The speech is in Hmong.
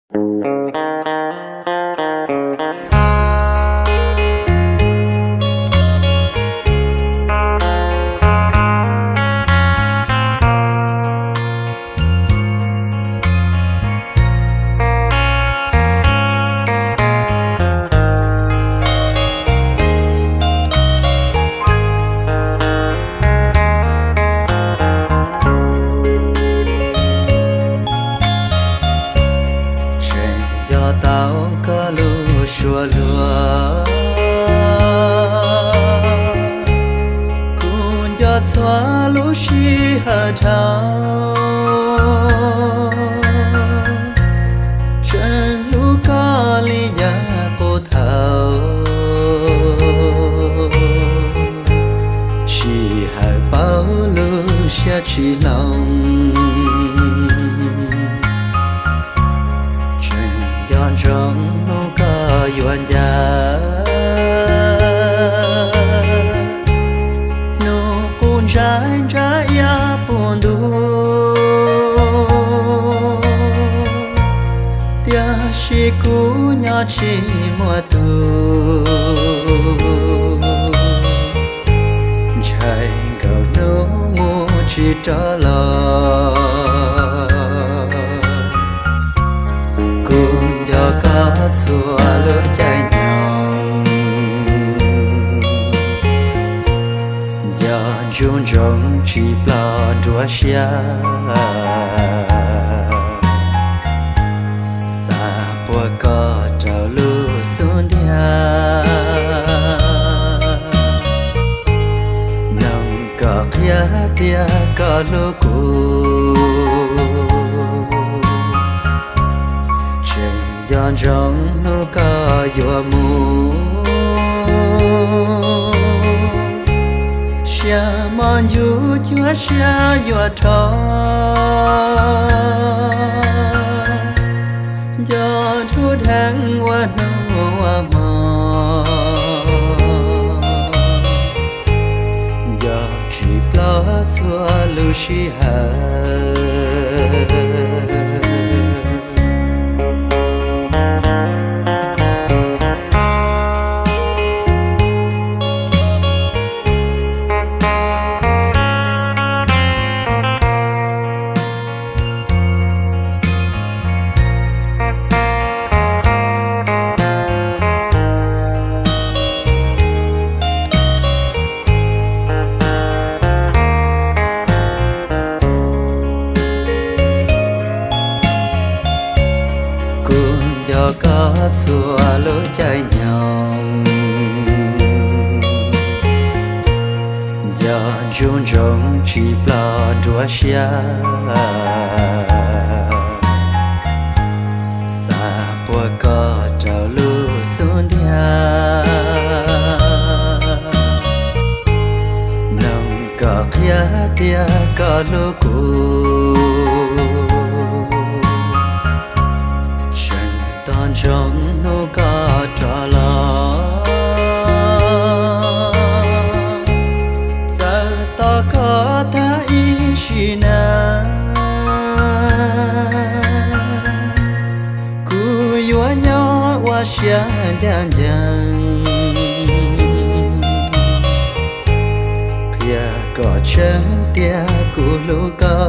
Tseem nco tau koj lub suab luag, kuv nco txhua lub sij hawm dhau, tseem hlub koj li yav qub thaum. Sij hawm paub lub siab tsis hloov, tseem nco ntsoov hnub koj yuav ncaim. Hnub qub ntsaib ntsab iab puv ntuj, tiam sis kuv nyob tsis muaj tus, ntshai nkaus hnub mus tsis rov los. Kuv nco koj txhua lub caij nyoog, nco ntsuj ntsoov tsis ploj nruab siab, xav puag koj rau lub xub ntiag, mloog koj qhia tias koj hlub kuv. Tseem nco ntsoov hnub koj yuav mus, siab mos ncuj cuag siab yuav rho, nco nruj dheev ua hnub ua hmo, nco tsis ploj txhua lub sij hawm. Kuv nco koj txhua lub caij nyoog, nco ntsuj ntsoov tsis ploj nruab siab, xav puag koj rau lub xub ntiag, mloog koj qhia tias koj hlub kuv. Tseem tos ntsoov hnub koj rov los, txawm tos koj tag ib sim neej, kuv yuav nyob ua siab ncaj ncees, qhia kom tseeb tias kuv hlub koj.